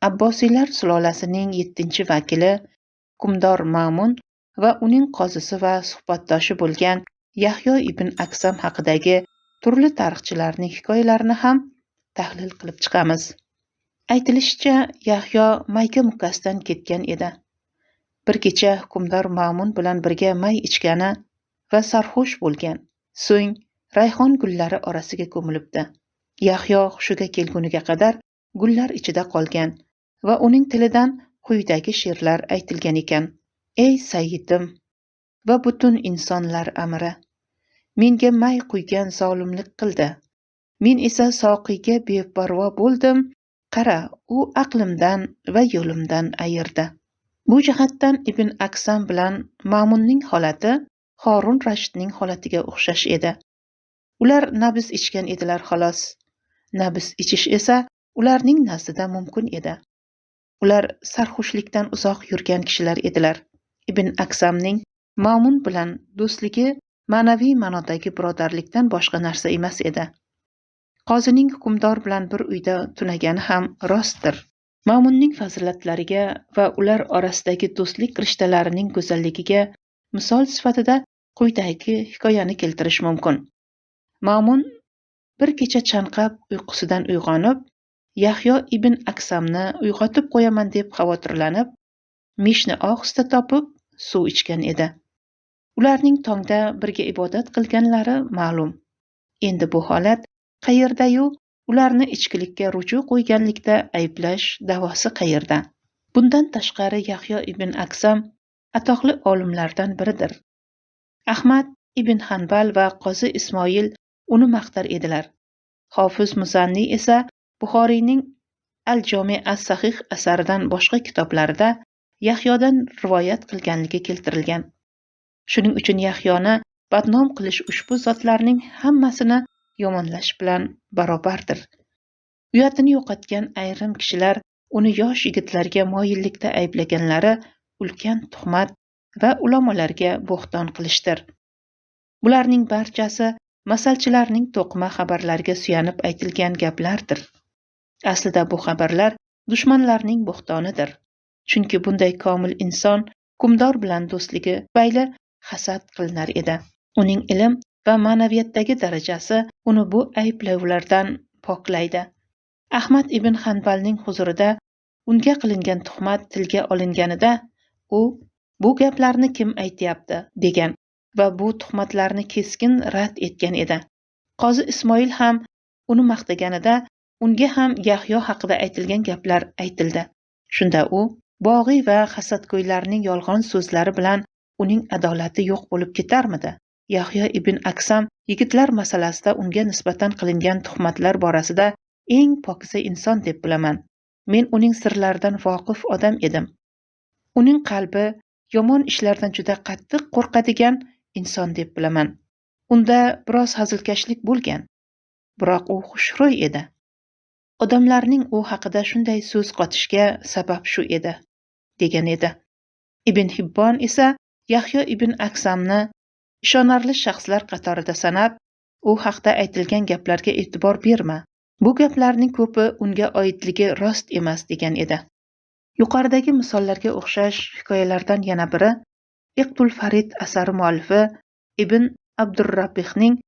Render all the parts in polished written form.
Abbosiylar sulolasining 7-vakili hukmdor Ma'mun va uning qozisi va suhbatdoshi bo'lgan Yahyo ibn Aksam haqidagi turli tarixchilarning hikoyalarini ham tahlil qilib chiqamiz. Aytilishicha, Yahyo Mayka mukkasidan ketgan edi. Bir kecha hukmdor Ma'mun bilan birga may ichgani va sarxush bo'lgan. So'ng rayhon gullari orasiga ko'milibdi. Yahyo hushiga kelguniga qadar gullar ichida qolgan va uning tilidan quyidagi she'rlar aytilgan ekan: Ey sayyidim va butun insonlar amiri, menga may quygan zolimlik qildi. Men esa soqiyga beparvo bo'ldim. Qara, u aqlimdan va yo'limdan ayirdi. Bu jihatdan Ibn Aksam bilan Ma'munning holati Horun Rashidning holatiga o'xshash edi. Ular nabis ichgan edilar xolos. Nabis ichish esa ularning nazdida mumkin edi. Ular sarxushlikdan uzoq yurgan kishilar edilar. Ibn Aksamning Ma'mun bilan do'stligi ma'naviy ma'nodagi birodarlikdan boshqa narsa emas edi. Qozining hukmdor bilan bir uyda tunagani ham rostdir. Ma'munning fazilatlariga va ular orasidagi do'stlik rishtalarining go'zalligiga misol sifatida quyidagi hikoyani keltirish mumkin. Ma'mun bir kecha chanqab uyqusidan uyg'onib, Yahyo ibn Aksamni uyg'otib qo'yaman deb xavotirlanib, mishni ohista topib suv ichgan edi. Ularning tongda birga ibodat qilganlari ma'lum. Endi bu holat qayerda-yu ularni ichkilikka ruju qo'yganlikda ayblash da'vosi qayerda? Bundan tashqari Yahyo ibn Aksam atoqli olimlardan biridir. Ahmad ibn Hanbal va Qozi Ismoil uni maqtar edilar. Hofiz Muzanniy esa Buxoriyning Al-Jomi as-Sahih asaridan boshqa kitoblarida Yahyodan rivoyat qilganligi keltirilgan. Shuning uchun Yahyoni badnom qilish ushbu zotlarning hammasini yomonlash bilan barobardir. Uyatini yo'qotgan ayrim kishilar uni yosh yigitlarga moyillikda ayblaganlari ulkan tuhmat va ulamolarga bo'xton qilishdir. Bularning barchasi masalchilarning to'qima xabarlariga suyanib aytilgan gaplardir. Aslida bu xabarlar dushmanlarning bo'xtonidir. Chunki bunday komil inson hukmdor bilan do'stligi tufayli hasad qilinar edi. Uning ilm va ma'naviyatdagi darajasi uni bu ayblovlardan poklaydi. Ahmad ibn Hanbalning huzurida unga qilingan tuhmat tilga olinganida u bu gaplarni kim aytyapti degan va bu tuhmatlarni keskin rad etgan edi. Qozi Ismoil ham uni maqtaganida unga ham Yahyo haqida aytilgan gaplar aytildi. Shunda u bog'iy va hasadgo'ylarning yolg'on so'zlari bilan uning adolati yo'q bo'lib ketarmidi? Yahyo ibn Aksam yigitlar masalasida unga nisbatan qilingan tuhmatlar borasida eng pokiza inson deb bilaman. Men uning sirlaridan voqif odam edim. Uning qalbi yomon ishlardan juda qattiq qo'rqadigan inson deb bilaman. Unda biroz hazilkashlik bo'lgan, biroq u xushro'y edi. Odamlarning u haqida shunday so'z qotishga sabab shu edi, degan edi. Ibn Hibbon esa Yahyo ibn Aksamni ishonarli shaxslar qatorida sanab, u haqda aytilgan gaplarga e'tibor berma. Bu gaplarning ko'pi unga oidligi rost emas degan edi. Yuqoridagi misollarga o'xshash hikoyalardan yana biri Iqtul Farid asari muallifi Ibn Abdurrabbihning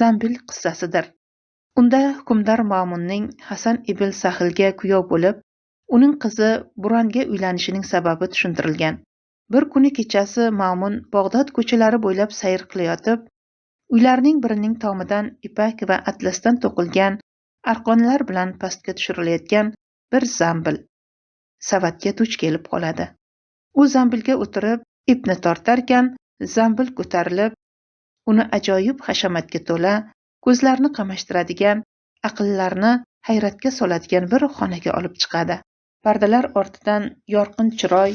Zambil qissasidir. Unda hukmdor Ma'munning Hasan ibn Sahlga kuyov bo'lib, uning qizi Buranga uylanishining sababi tushuntirilgan. Bir kuni kechasi Ma'mun Bag'dod ko'chalari bo'ylab sayr qilayotib, uylarning birining tomidan ipak va atlasdan to'qilgan arqonlar bilan pastga tushirilayotgan bir zambil savatga duch kelib qoladi. U zambilga o'tirib, ipni tortarkan, zambil ko'tarilib, uni ajoyib hashamatga to'la, ko'zlarni qamashtiradigan, aqllarni hayratga soladigan bir xonaga olib chiqadi. Pardalar ortidan yorqin chiroy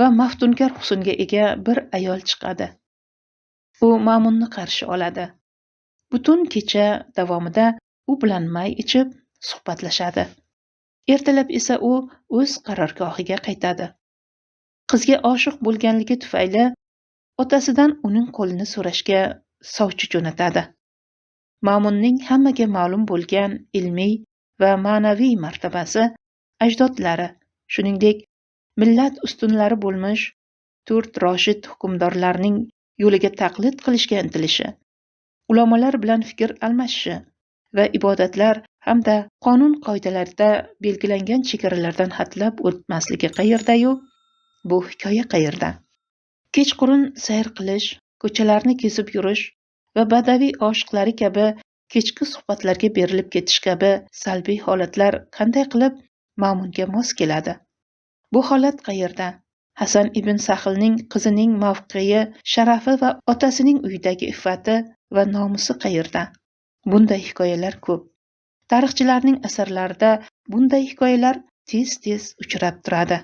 va maftunkor husnga ega bir ayol chiqadi. U Ma'munni qarshi oladi. Butun kecha davomida u bilan may ichib suhbatlashadi. Ertalab esa u o'z qarorgohiga qaytadi. Qizga oshiq bo'lganligi tufayli otasidan uning qo'lini so'rashga sovchi jo'natadi. Ma'munning hammaga ma'lum bo'lgan ilmiy va ma'naviy martabasi ajdodlari Shuningdek, millat ustunlari bo'lmish to'rt roshid hukmdorlarning yo'liga taqlid qilishga intilishi, ulamolar bilan fikr almashishi va ibodatlar hamda qonun qoidalarida belgilangan chegaralardan hatlab o'tmasligi qayerda-yu, bu hikoya qayerda? Kechqurun sayr qilish, ko'chalarni kesib yurish va badaviy oshiqlari kabi kechki suhbatlarga berilib ketish kabi salbiy holatlar qanday qilib Ma'munga mos keladi? Bu holat qayerda? Hasan ibn Sahlning qizining mavqei, sharafi va otasining uyidagi iffati va nomusi qayerda? Bunday hikoyalar ko'p. Tarixchilarning asarlarida bunday hikoyalar tez-tez uchrab turadi.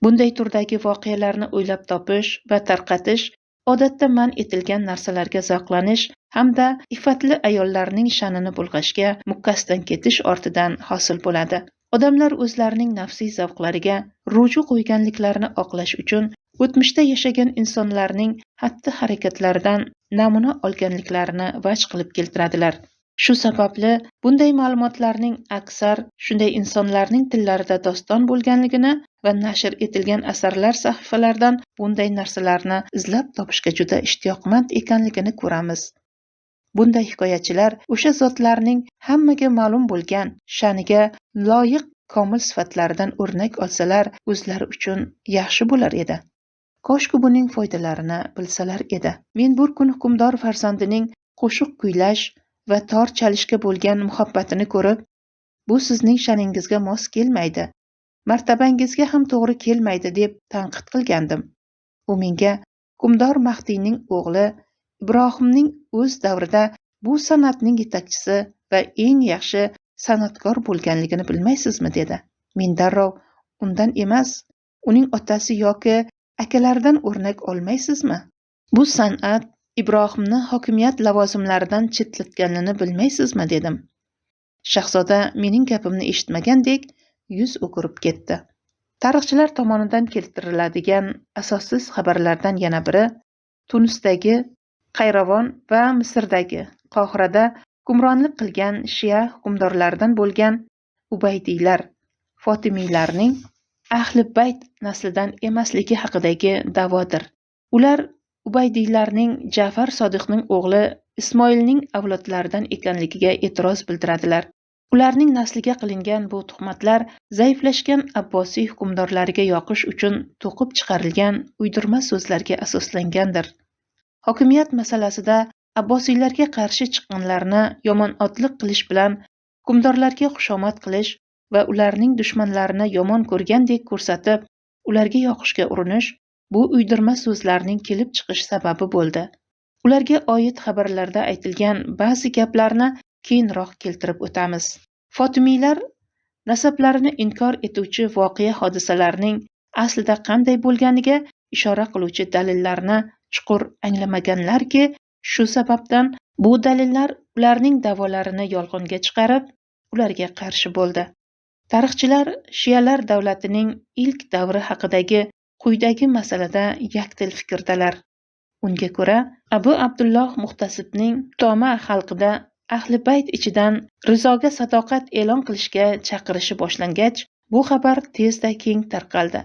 Bunday turdagi voqealarni o'ylab topish va tarqatish odatda man etilgan narsalarga zavqlanish hamda iffatli ayollarning sha'nini bulg'ashga mukkasidan ketish ortidan hosil bo'ladi. Odamlar o'zlarining nafsiy zavqlariga ruju qo'yganliklarini oqlash uchun o'tmishda yashagan insonlarning xatti-harakatlaridan namuna olganliklarini vaj qilib keltiradilar. Shu sababli bunday ma'lumotlarning aksar shunday insonlarning tillarida doston bo'lganligini va nashr etilgan asarlar sahifalaridan bunday narsalarni izlab topishga juda ishtiyoqmand ekanligini ko'ramiz. Bunday hikoyachilar o'sha zotlarning hammaga ma'lum bo'lgan sha'niga loyiq komil sifatlaridan o'rnak olsalar o'zlari uchun yaxshi bo'lar edi. Koshki buning foydalarini bilsalar edi. Men bir kun hukmdor farzandining qo'shiq kuylash va tor chalishga bo'lgan muhabbatini ko'rib, bu sizning sha'ningizga mos kelmaydi, martabangizga ham to'g'ri kelmaydi deb tanqid qilgandim. U menga hukmdor Mahdiyning o'g'li Ibrohimning o'z davrida bu san'atning yetakchisi va eng yaxshi san'atkor bo'lganligini bilmaysizmi dedi. Men darrov undan emas, uning otasi yoki akalaridan o'rnak olmaysizmi? Bu san'at Ibrohimni hokimiyat lavozimlaridan chetlatganini bilmaysizmi dedim. Shahzoda mening gapimni eshitmagandek yuz o'girib ketdi. Tarixchilar tomonidan keltiriladigan asossiz xabarlardan yana biri Tunisdagi Qayravon va Misrdagi Qohirada hukmronlik qilgan shia hukmdorlaridan bo'lgan Ubaydiylar Fotimiylarning ahli bayt naslidan emasligi haqidagi da'vodir. Ular Ubaydiylarning Ja'far Sodiqning o'g'li Ismoilning avlodlaridan ekanligiga e'tiroz bildiradilar. Ularning nasliga qilingan bu tuhmatlar zaiflashgan Abbosiy hukmdorlariga yoqish uchun to'qib chiqarilgan uydirma so'zlarga asoslangandir. Hokimiyat masalasida Abbosiylarga qarshi chiqqanlarni yomonotliq qilish bilan hukmdorlarga xushomad qilish va ularning dushmanlarini yomon ko'rgandek ko'rsatib, ularga yoqishga urinish bu uydirma so'zlarning kelib chiqish sababi bo'ldi. Ularga oid xabarlarda aytilgan ba'zi gaplarni keyinroq keltirib o'tamiz. Fotimiylar nasablarini inkor etuvchi voqea hodisalarning aslida qanday bo'lganiga ishora qiluvchi dalillarni chuqur anglamaganlarki, shu sababdan bu dalillar ularning da'volarini yolg'onga chiqarib, ularga qarshi bo'ldi. Tarixchilar shialar davlatining ilk davri haqidagi quyidagi masalada yakdil fikrdalar. Unga ko'ra, Abu Abdulloh Muhtasibning Toma xalqida ahli bayt ichidan Rizoga sadoqat e'lon qilishga chaqirishi boshlangach, bu xabar tezda keng tarqaldi.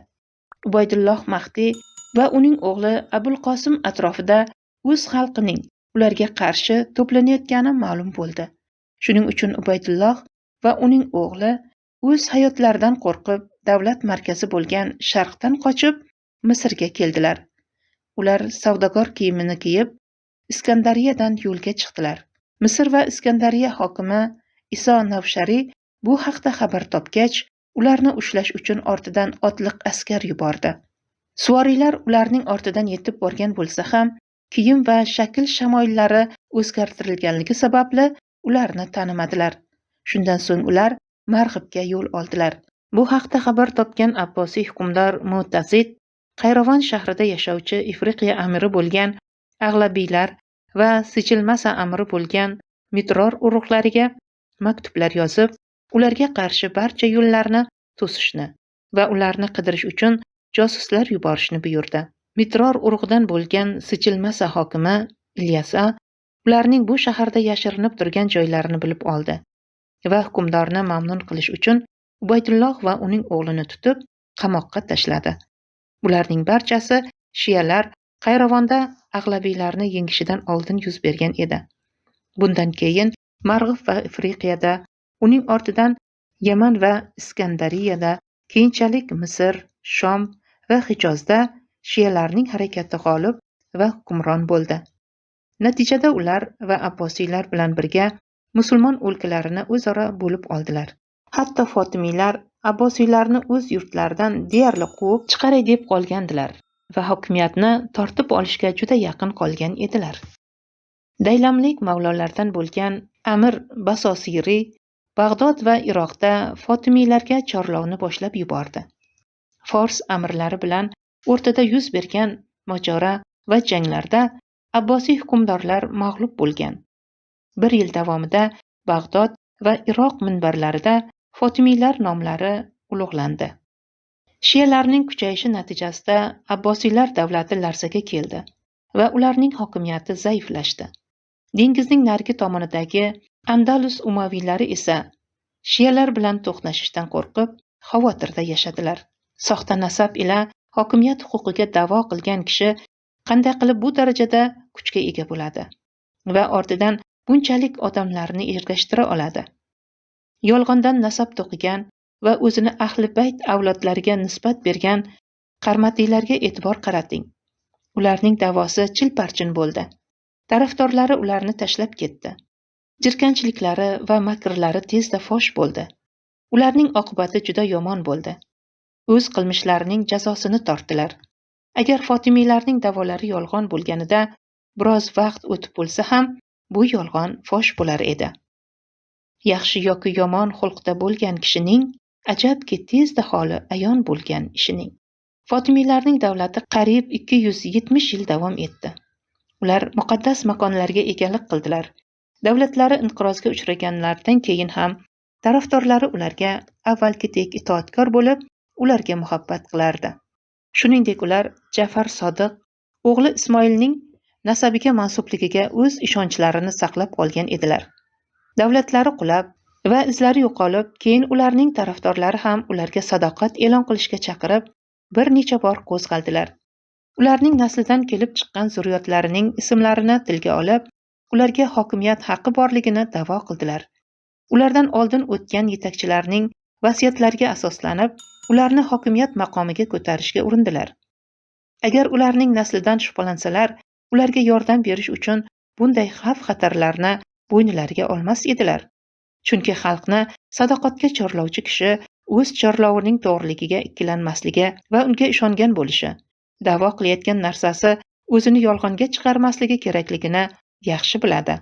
Ubaydulloh Mahdi va uning o'g'li Abul Qosim atrofida o'z xalqining ularga qarshi to'planayotgani ma'lum bo'ldi. Shuning uchun Ubaydulloh va uning o'g'li o'z hayotlaridan qo'rqib, davlat markazi bo'lgan Sharqdan qochib Misrga keldilar. Ular savdogor kiyimini kiyib, Iskandariyadan yo'lga chiqdilar. Misr va Iskandariya hokimi Iso Navshariy bu haqda xabar topgach, ularni ushlash uchun ortidan otliq askar yubordi. Suvoriylar ularning ortidan yetib borgan bo'lsa ham, kiyim va shakl shamoillari o'zgartirilganligi sababli ularni tanimadilar. Shundan so'ng ular Marg'ibga yo'l oldilar. Bu haqda xabar topgan Abbosiy hukmdor Mu'tazid Qayrovon shahrida yashovchi Ifriqiya amiri bo'lgan Ag'labiylar va Sijilmasa amiri bo'lgan Mitror urug'lariga maktublar yozib, ularga qarshi barcha yo'llarni to'sishni va ularni qidirish uchun josuslar yuborishni buyurdi. Mitror urug'idan bo'lgan Sijilmasa hokimi Ilyasa ularning bu shaharda yashirinib turgan joylarini bilib oldi va hukmdorni mamnun qilish uchun Ubaydulloh va uning o'g'lini tutib, qamoqqa tashladi. Bularning barchasi shialar Qayravonda ag'labiylarni yengishidan oldin yuz bergan edi. Bundan keyin Marg'ib va Ifriqiyada, uning ortidan Yaman va Iskandariyada, keyinchalik Misr, Shom va Hijozda shialarning harakati g'olib va hukmron bo'ldi. Natijada ular va abbosiylar bilan birga musulmon o'lkalarini o'zaro bo'lib oldilar. Hatto fotimiylar abbosiylarni o'z yurtlaridan deyarli quvib chiqaray deb qolgandilar va hokimiyatni tortib olishga juda yaqin qolgan edilar. Daylamlik mavlolardan bo'lgan Amir Basosiriy Bag'dod va Iroqda fotimiylarga chorlovni boshlab yubordi. Fors amirlari bilan o'rtada yuz bergan mojaro va janglarda abbosiy hukmdorlar mag'lub bo'lgan. Bir yil davomida Bag'dod va Iroq minbarlarida fotimiylar nomlari ulug'landi. Shialarning kuchayishi natijasida abbosiylar davlati larzaga keldi va ularning hokimiyati zaiflashdi. Dengizning narigi tomonidagi Andalus umaviylari esa shialar bilan to'qnashishdan qo'rqib, xavotirda yashadilar. Soxta nasab ila hokimiyat huquqiga da'vo qilgan kishi qanday qilib bu darajada kuchga ega bo'ladi va ortidan bunchalik odamlarni ergashtira oladi? Yolg'ondan nasab to'qigan va o'zini ahli bayt avlodlariga nisbat bergan qarmatiylarga e'tibor qarating. Ularning da'vosi chilparchin bo'ldi. Tarafdorlari ularni tashlab ketdi. Jirkanchliklari va makrlari tezda fosh bo'ldi. Ularning oqibati juda yomon bo'ldi. O'z qilmishlarining jazosini tortdilar. Agar fotimiylarning da'volari yolg'on bo'lganida, biroz vaqt o'tib bo'lsa ham bu yolg'on fosh bo'lar edi. Yaxshi yoki yomon xulqda bo'lgan kishining ajabki tezda holi ayon bo'lgan ishining. Fotimiylarning davlati qariyb 270 yil davom etdi. Ular muqaddas makonlarga egalik qildilar. Davlatlari inqirozga uchraganlaridan keyin ham tarafdorlari ularga avvalgidek itoatkor bo'lib, ularga muhabbat qilardi. Shuningdek, ular Ja'far Sodiq o'g'li Ismoilning nasabiga mansubligiga o'z ishonchlarini saqlab qolgan edilar. Davlatlari qulab va izlari yo'qolib, keyin ularning tarafdorlari ham ularga sadoqat e'lon qilishga chaqirib, bir necha bor qo'zg'aldilar. Ularning naslidan kelib chiqqan zurriyotlarining ismlarini tilga olib, ularga hokimiyat haqqi borligini da'vo qildilar. Ulardan oldin o'tgan yetakchilarning vasiyatlariga asoslanib, ularni hokimiyat maqomiga ko'tarishga urindilar. Agar ularning naslidan shubhalansalar, ularga yordam berish uchun bunday xavf-xatarlarni bo'ynilariga olmas edilar. Chunki xalqni sadoqatga chorlovchi kishi o'z chorlovining to'g'riligiga ikkilanmasligi va unga ishongan bo'lishi, da'vo qilayotgan narsasi o'zini yolg'onga chiqarmasligi kerakligini yaxshi biladi.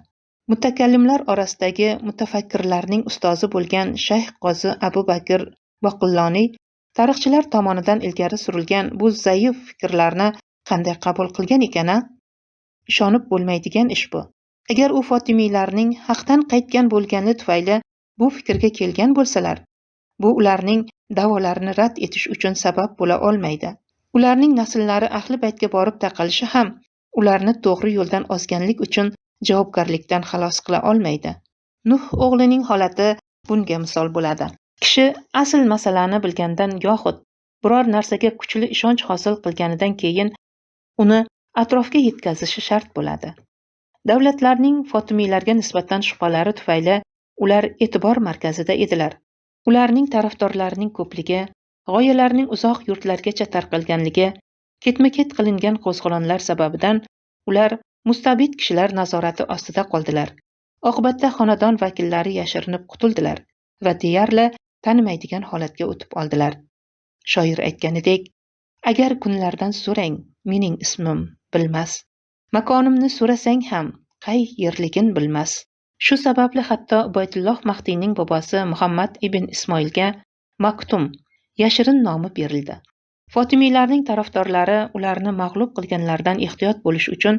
Mutakallimlar orasidagi mutafakkirlarning ustozi bo'lgan Shayx Qozi Abu Bakr Boqilloniy tarixchilar tomonidan ilgari surilgan bu zaif fikrlarni qanday qabul qilgan ekan-a? Ishonib bo'lmaydigan ish bu. Agar u fotimiylarning haqdan qaytgan bo'lgani tufayli bu fikrga kelgan bo'lsalar, bu ularning da'volarini rad etish uchun sabab bo'la olmaydi. Ularning nasllari ahli baytga borib taqalishi ham ularni to'g'ri yo'ldan ozganlik uchun javobgarlikdan xalos qila olmaydi. Nuh o'g'lining holati bunga misol bo'ladi. Kishi asl masalani bilgandan yoxud biror narsaga kuchli ishonch hosil qilganidan keyin uni atrofga yetkazishi shart bo'ladi. Davlatlarning fotimiylarga nisbatan shubhalari tufayli ular e'tibor markazida edilar. Ularning tarafdorlarining ko'pligi, g'oyalarining uzoq yurtlargacha tarqalganligi, ketma-ket qilingan qo'zg'olonlar sababidan ular mustabid kishilar nazorati ostida qoldilar. Oqibatda xonadon vakillari yashirinib qutuldilar va deyarli tanimaydigan holatga o'tib oldilar. Shoir aytganidek, agar kunlardan so'rang, mening ismim bilmas, makonimni so'rasang ham qay yerligin bilmas. Shu sababli hatto Ubaydulloh Mahdiyning bobosi Muhammad ibn Ismoilga Maktum yashirin nomi berildi. Fotimiylarning tarafdorlari ularni mag'lub qilganlardan ehtiyot bo'lish uchun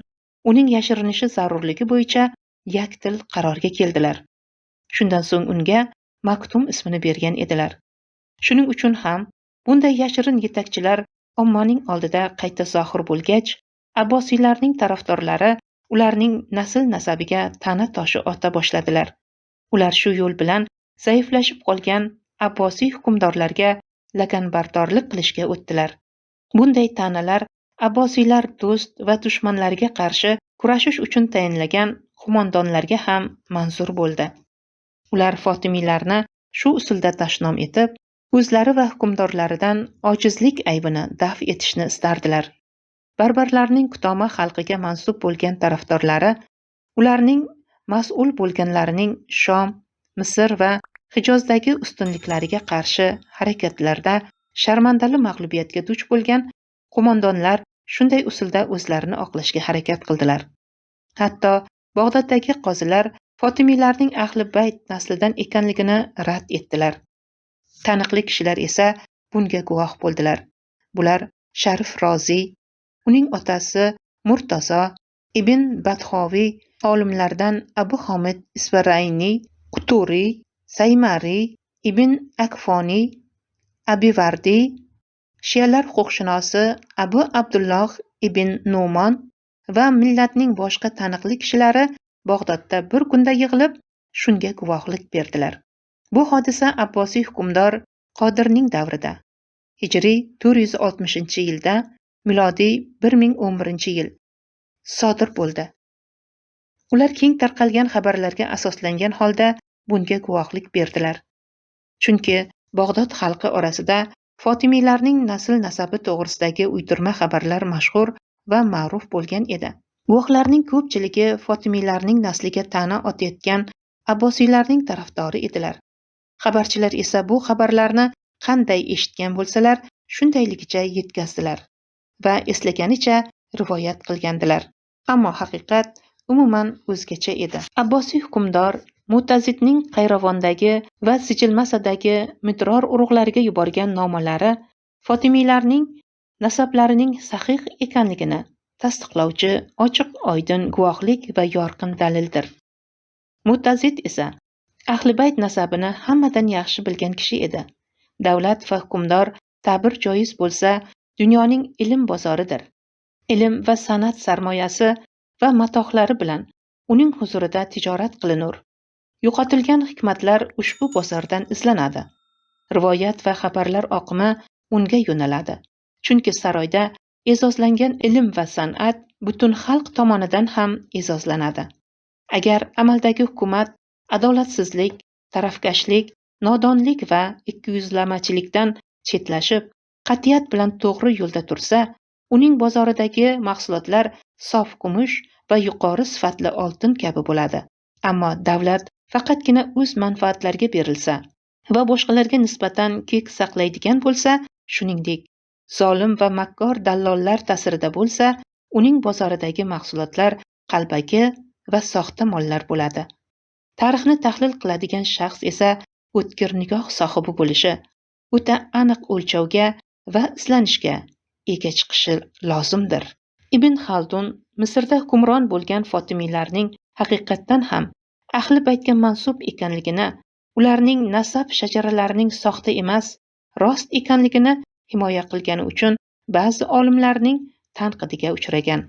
uning yashirinishi zarurligi bo'yicha yakdil qarorga keldilar. Shundan so'ng unga Maktum ismini bergan edilar. Shuning uchun ham bunday yashirin yetakchilar ommaning oldida qayta zohir bo'lgach, abbosiylarning tarafdorlari ularning nasl nasabiga ta'na toshi ota boshladilar. Ular shu yo'l bilan zaiflashib qolgan abbosiy hukmdorlarga laganbardorlik qilishga o'tdilar. Bunday ta'nalar Abbosiylar do'st va dushmanlariga qarshi kurashish uchun tayinlagan qo'mondonlarga ham manzur bo'ldi. Ular Fotimiylarni shu usulda tashnom etib, o'zlari va hukmdorlaridan ojizlik aybini daf etishni istardilar. Barbarlarning Kutoma xalqiga mansub bo'lgan tarafdorlari ularning mas'ul bo'lganlarining Shom, Misr va Hijozdagi ustunliklariga qarshi harakatlarda sharmandali mag'lubiyatga duch bo'lgan qo'mondonlar shunday usulda o'zlarini oqlashga harakat qildilar. Hatto Bag'doddagi qozilar Fotimiylarning ahli bayt naslidan ekanligini rad etdilar. Taniqli kishilar esa bunga guvoh bo'ldilar. Bular Sharif Roziy, uning otasi Murtazo, Ibn Badhoviy, olimlardan Abu Homid Isfarayniy, Quturiy, Saymariy, Ibn Akfoniy, Abivardiy, shialar huquqshunosi Abu Abdulloh ibn Nu'mon va millatning boshqa taniqli kishilari Bag'dodda bir kunda yig'ilib, shunga guvohlik berdilar. Bu hodisa Abbosiy hukmdor Qodirning davrida, hijriy 460-yilda, milodiy 1011-yil sodir bo'ldi. Ular keng tarqalgan xabarlarga asoslangan holda bunga guvohlik berdilar. Chunki Bag'dod xalqi orasida Fotimiylarning nasl-nasabi to'g'risidagi uydirma xabarlar mashhur va ma'ruf bo'lgan edi. Guvohlarning ko'pchiligi Fotimiylarning nasliga ta'na otayotgan Abbosiylarning tarafdori edilar. Xabarchilar esa bu xabarlarni qanday eshitgan bo'lsalar, shundayligicha yetkazdilar va eslaganicha rivoyat qilgandilar. Ammo haqiqat umuman o'zgacha edi. Abbosiy hukmdor Mu'tazidning Qayravondagi va Sijilmasadagi midror urug'lariga yuborgan nomalari Fotimiylarning nasablarining sahih ekanligini tasdiqlovchi ochiq-oydin guvohlik va yorqin dalildir. Mu'tazid esa ahli bayt nasabini hammadan yaxshi bilgan kishi edi. Davlat va hukmdor ta'bir joiz bo'lsa, dunyoning ilm bozoridir. Ilm va san'at sarmoyasi va matohlari bilan uning huzurida tijorat qilinur. Yo'qotilgan hikmatlar ushbu bozordan izlanadi. Rivoyat va xabarlar oqimi unga yo'naladi. Chunki saroyda e'zozlangan ilm va san'at butun xalq tomonidan ham e'zozlanadi. Agar amaldagi hukumat adolatsizlik, tarafkashlik, nodonlik va ikkiyuzlamachilikdan chetlashib, qat'iyat bilan to'g'ri yo'lda tursa, uning bozoridagi mahsulotlar sof kumush va yuqori sifatli oltin kabi bo'ladi. Ammo davlat faqatgina o'z manfaatlariga berilsa va boshqalarga nisbatan kek saqlaydigan bo'lsa, shuningdek, zolim va makkor dallollar ta'sirida bo'lsa, uning bozoridagi mahsulotlar qalbaki va soxta mollar bo'ladi. Tarixni tahlil qiladigan shaxs esa o'tkir nigoh sohibi bo'lishi, o'ta aniq o'lchovga va izlanishga ega chiqishi lozimdir. Ibn Xaldun Misrda hukmron bo'lgan Fotimiylarning haqiqatdan ham ahli baytga mansub ekanligini, ularning nasab shajaralarining soxta emas, rost ekanligini himoya qilgani uchun ba'zi olimlarning tanqidiga uchragan.